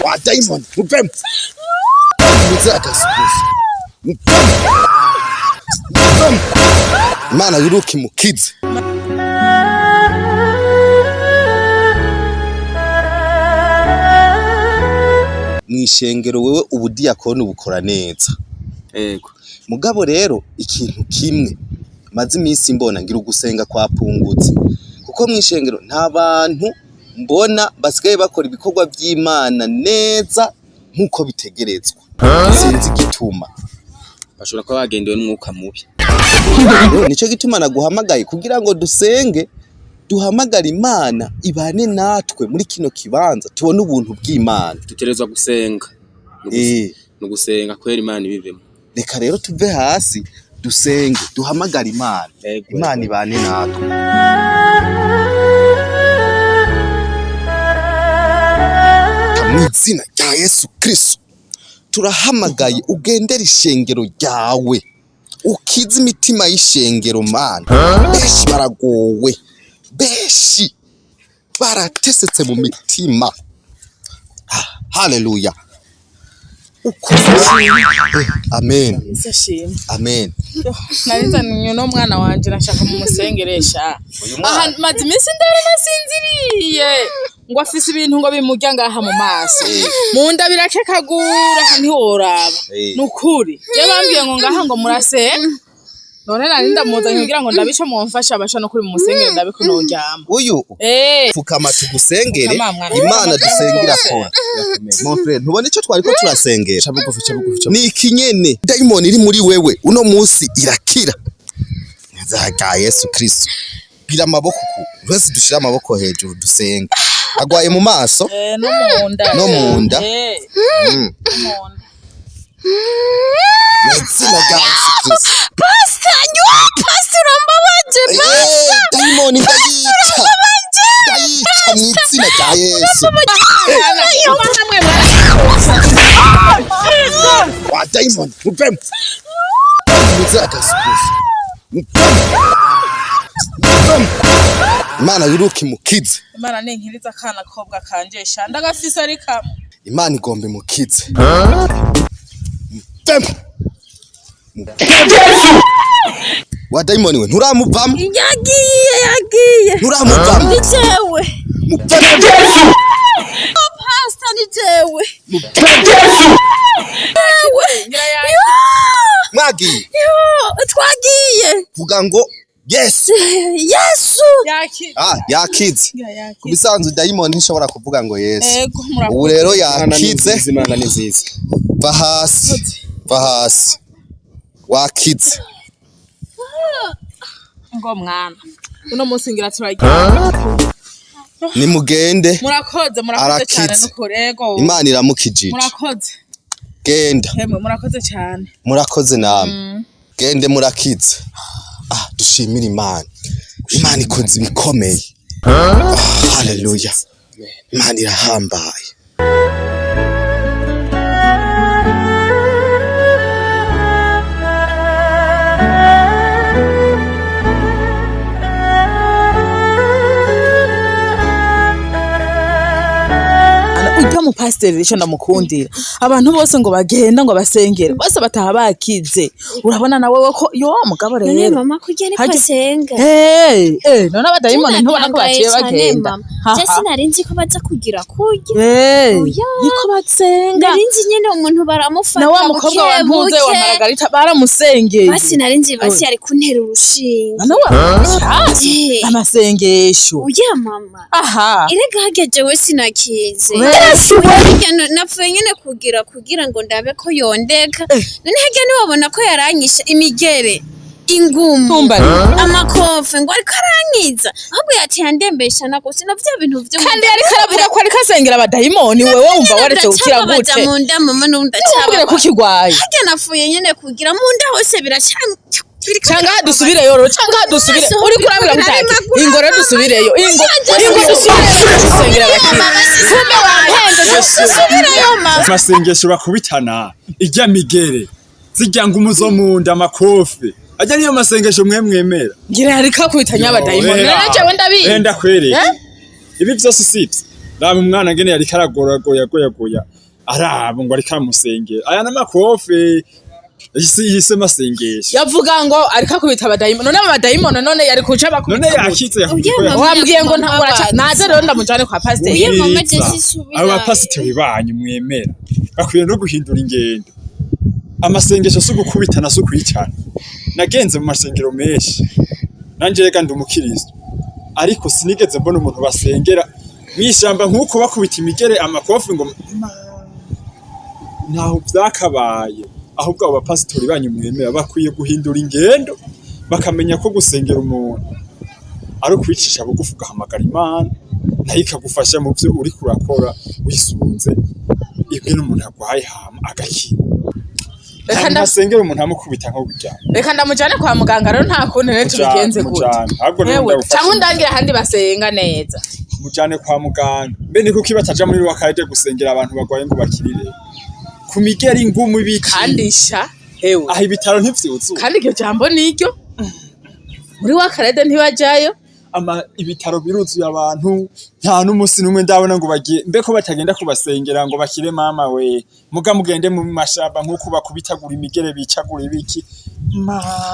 Wa dayimoni muvemo, muze agasukuzo, muvemo, muvemo. Imana yuruka imukize. Mw'ishengero wewe ubudiyakoni ubukora neza. Yego. Mugabo rero ikintu kimwe maze iminsi mbona ngira ugusenga kwapungutse, kuko mw'ishengero nta bantu mbona basigaye bakora ibikorwa vy'Imana neza nk'uko bitegerezwa. Sinzi igituma. Bashobora kuba bagendewe n'umwuka mubi. Rero nico gituma naguhamagaye kugira ngo dusenge, duhamagare Imana ibane natwe muri kino kibanza, tubone ubuntu bw'Imana. Dutegerezwa gusenga. Ni ugusenga kwera Imana ibivemo. Reka rero tuve hasi dusenge, duhamagare Imana. Yego. Imana ibane natwe. Mw'izina rya Yesu Kristo turahamagaye, ugendere ishengero ryawe, ukize imitima y'ishengero Mana. Benshi baragowe, benshi baratesetse mu mitima. Haleluya. Amen. Yesu ashimwe. Amen. Narizaniye uno mwana wanje nashaka mumusengeresha. Uyu mwana. Aha maze iminsi ndara nasinziriye. Ngo afise ibintu ngo bimurya ngaha mu maso. Mu nda birakekagura aha ntiworaba. Nukuri. Je bambwiye ngo ngaha ngo murasenga. None nari ndamuzanye kugira ngo ndabice mumfashe abasha no kuri mumusengere ndabe ko noryama. Uyu fukama tugusengere. Fukama, mwana. Imana dusengera akora. Mon frère, ntubona ico twariko turasengera? Ca bugufi, ca bugufi, ca Ni ikinyene dayimoni iri muri wewe uno munsi irakira. Za Yesu Kristo. Gira amaboko ku. Twese dushira amaboko hejuru dusenga. Agwaye mu maso. No mu nda. No mu nda. No mu nda. Mw'izina rya Yesu Kristo. Pastor, yo pastor urambabaje. Dayimoni ndayica. Ndayica mw'izina rya Yesu. Wa dayimoni muvemo. Muze agasukuzo. Muvemo. Muvemo. Imana yuruka imukize. Imana ninkiriza akana kobwa kanje sha ndagafise ari kamwe. Imana igomba imukize. Muvemo. Wa dayimoni we nturamuvamo. Yagiye, yagiye. Nturamuvamo. Ni jewe. Muvemo. Pastor, ni jewe. Mwagiye. Yo, twagiye. Vuga ngo Yesu. Yesu. Yakize. Yakize. Ku bisanzwe dayimoni ntishobora kuvuga ngo Yesu. Ego murakoze. Ubu rero yakize. Imana ni nziza. Va hasi. Va hasi. Wakize. Ngo mwana. Uno munsi ngira turaryama. Nimugende. Murakoze, murakoze cyane Arakize. nukuri. Ego. Imana iramukijije. Murakoze. Genda. Hemwe murakoze cyane. Murakoze namwe. Gende murakize. Dushimire Imana. Imana ikoze ibikomeye. Haleluya. Imana irahambaye. Ujya mu pasiteri rero ndamukundira. Abantu bose ngo bagenda ngo basengere, bose bataha bakize. Urabona nawe ko yo mugabo None rero. mama kurya ariko Harya- asenga. None abadayimoni ntubona ko baciye bagenda. Je sinari nzi ko baza kugira kurya. Oya. Niko basenga. Nari nzi nyene umuntu baramufata Na wa mukobwa wa Ntuze wa Margarita baramusengeye. Basi nari nzi basi yari kuntera urushinge. None wa amasengesho. Oya mama. Aha. Erega harya jewe sinakize. Harya napfuye nyene kugira ngo ndabe ko yondeka. None harya ntiwabona ko yaranyishe imigere, ingumu, amakofe ngo ariko arankiza. Ahubwo yaciye andembesha na gusa na vya bintu vyo mu Kandi nda. yariko aravuga ko ariko asengera abadayimoni, wewe wumva waretse gukira Biracababaza gute? mu nda mama n'ubu Ntumbwire ko ndacababaza. ukigwaye. Harya napfuye nyene kugira mu nda hose Canga dusubireyo rero, canga dusubire. Uri kurabira mutaki. Ingo rero dusubireyo. Ingo, ingo dusubireyo dusengera abakire. Kumbe wampenze dusubireyo mama. Amasengesho bakubitana ijya migere zijya ngumu zo mu nda amakofe ajya niyo masengesho mwe mwemera. Ngira yariko akubitanya abadayimoni. None jewe ndabizi. Enda kwereka. Ibi vyose sivyo. Raba umwana ngene yariko aragoragoya araba ngo ariko aramusengera. Aya n'amakofe yise yise masengesho. Yavuga ngo ariko akubita abadayimoni. None abo badayimoni none yari kuca None bakubita gute? yakize yakubita Ugiye ko mama- Wambwiye ngo ntabwo araca naze rero ndamujane kwa pasiteri. Uyo mama Ubwiza. Jesse subira. Abo bapasiteri banyu mwemera bakwiye no guhindura ingendo. Amasengesho si ugukubitana, si ukwicana. Nagenze mu masengero menshi, nanje rega ndi umukristo, ariko sinigeze mbona umuntu basengera mw'ishamba nk'uko bakubita imigere, amakofi ngo ntaho vyakabaye. Ahubwo abo bapasitori banyu mwemera bakwiye guhindura ingendo, bakamenya ko gusengera umuntu ari ukwicisha bugufi, ugahamagara Imana nayo ikagufasha mu vyo uriko urakora, wisunze ibyo n'umuntu agwaye hama agakira. Reka Nta asengera umuntu amukubita nko kuryama. Reka ndamujane kwa muganga rero, nta kundi rero tubigenze gute? Mujane. Ahubwo niwe Ewe, ndagufasha. canke undangire ahandi basenga neza. Mujane kwa muganga. Mbe ni kuki bataja muri wakarede gusengera abantu bagwaye ngo bakirire ku migeri, ingumu, ibiki? Kandi sha hewe. Aho ibitaro ntivyuzuye. Kandi iryo jambo niryo, muri wa karede ntibajayo. Ama ibitaro biruzuye abantu, nta n'umusi n'umwe ndabona ngo bagiye. Mbe ko batagenda kubasengera ngo bakire? Mama we, muga mugende mu mashamba nk'uko bakubitagura imigere, bicagura ibiki.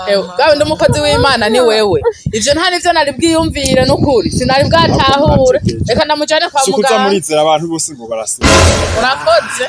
Ewe, bwawe ndi umukozi w'Imana ni wewe. Ivyo nta nivyo nari bwiyumvire, n'ukuri sinari bwatahure. Reka ndamujane kwa Si ukuza muganga. murizera abantu bose ngo barasenga. Urakoze.